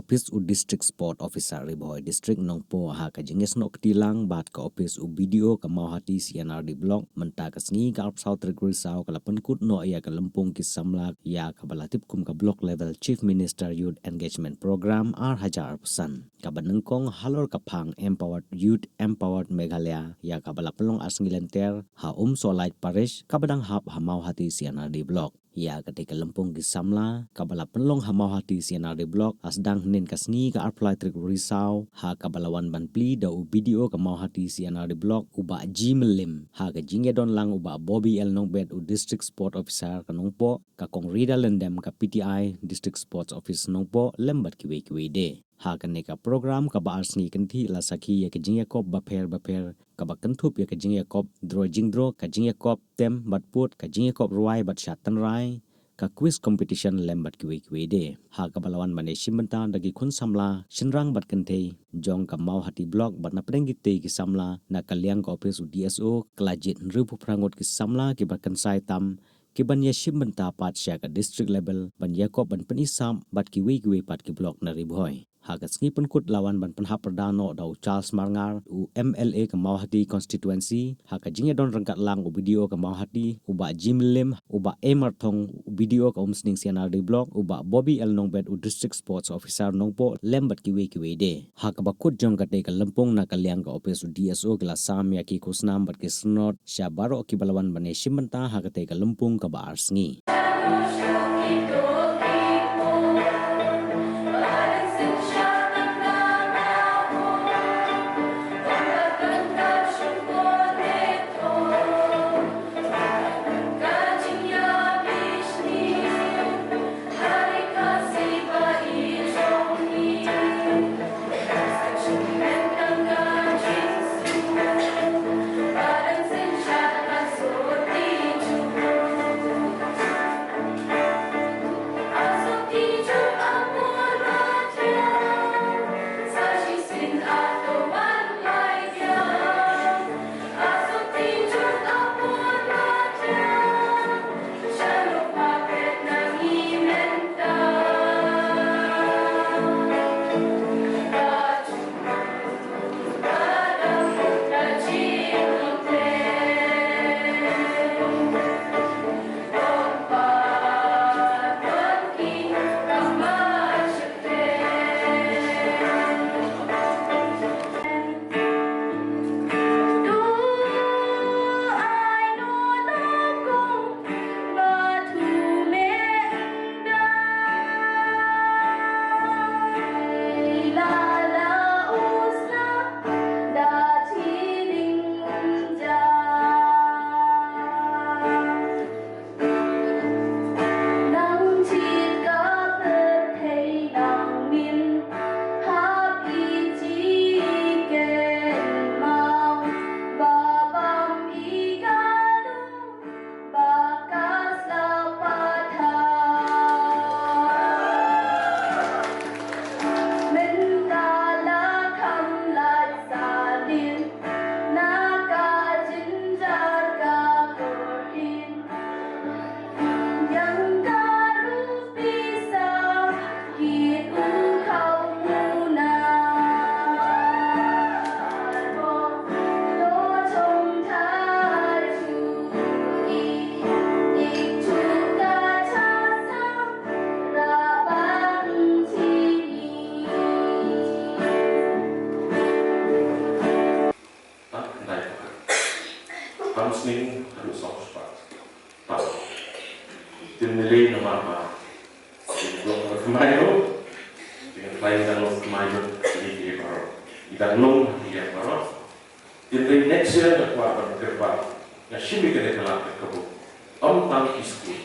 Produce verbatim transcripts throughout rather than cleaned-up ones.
Ophis u District Sport Officer Ri Bhoi District Nongpoh ha ka jingïasnoh kti lang bad ka ophis u B D O ka Mawhati C and R D Block, mynta ka sngi ka arphew saw tarik Risaw ka la pynkut noh ïa ka lympung ki samla ïa kaba la tip kum ka Block Level Chief Minister Youth Engagement Program ar hajar arphew san, kaba nyngkong halor ka phang Empowered Youth, Empowered Meghalaya, ïa kaba la pynlong ar sngi lynter ha Umsohlait Parish, kaba dang hap ha Mawhati C and R D Block. Ïa katei ka lympung ki samla kaba la pynlong ha Mawhati C and R D Block, ha sdang hynnin ka sngi ka arphew lai tarik Risaw, ha kaba la wan ban plie da u B D O ka Mawhati C and R D Block, u Bah G Myllim, ha ka jingïadon lang u Bah Bobby L Nongbet, u District Sport Officer ka Nongpoh, ka Kong Rida Lyngdoh ka P T I, District Sports Office Nongpoh, lem bad kiwei kiwei de. Ha kane ka program kaba ar sngi kynthih la sakhi ïa ka jingïakop bapher bapher, kaba kynthup ïa ka jingïakop draw jingdraw, ka jingïakop tem bad pud, ka jingïakop rwai bad shad tynrai, ka quiz competition lem bad kiwei kiwei de. Ha kaba la wan ban ïashim bynta da ki khun samla shynrang bad kynthei jong ka Mawhati Block bad na pdeng kitei ki samla, na ka liang ka ophis u D S O ka la jied hynriewphew phra ngut ki samla kiba kynsai tam kiban ïashim bynta pat sha ka district level ban ïakop ban pyni sap bad kiwei kiwei pat ki block na Ri Bhoi. Ha ka sngi pynkut la wan ban pynhap pyrda noh da u Charles Marngar, u M L A ka Mawhati constituency, ha ka jingïadon ryngkat lang u B D O ka Mawhati, u Bah G Myllim, u Bah A Marthong, u B D O ka Umsning C and R D Block, u Bah Bobby L Nongbet, u District Sports Officer Nongpoh, lem bad kiwei kiwei de. Ha kaba kut jong katei ka lympung, na ka liang ka ophis u D S O ki la sam ïa ki khusnam bad ki snot sha baroh kiba la wan ban ïashim bynta ha katei ka lympung kaba ar sngi. Pat, ndai pat. Pam sning haduh sawphew pat. Pat. Tin, ngi lei namar ba, ïa, blok ba thymmai ruh. Ïa, trai dang long thymmai ruh. Ïa, ïa, baroh. Ïa, dang long ïa baroh. Tin, next year nga kwah ban kyrpad. Nga shim ïa kane ka lad ka kaba, ym tang ki skul.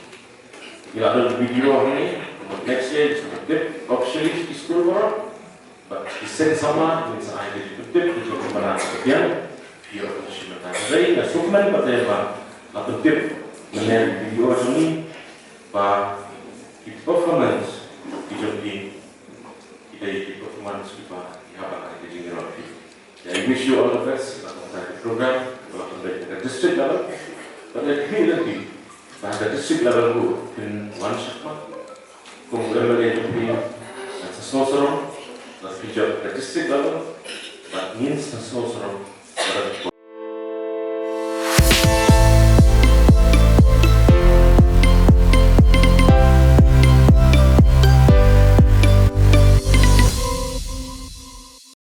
Ïa, la don video hangne. Next year, ngi sa tip officially ki skul baroh. Bad ki seng samla, ngin sa ai ka jingpyntip, ka jingpynbna ka biang, ïa ka jingpynbna. Hynrei nga sngewkmen pat ba la pyntip mynne video jong ngi ba ki performance ki jong ki, ki dei ki performance kiba ki hap ban ai ka jingïarap. I wish you all the best, la pyntip ka program, la pyntip ka district level. Bad ïa ki lynti, ba ka district level ruh kin wan shakhmat. Kum u M L A jong phi, sa sngewsarong. Jong ka district level, bad ngin sa sngewsarong, bad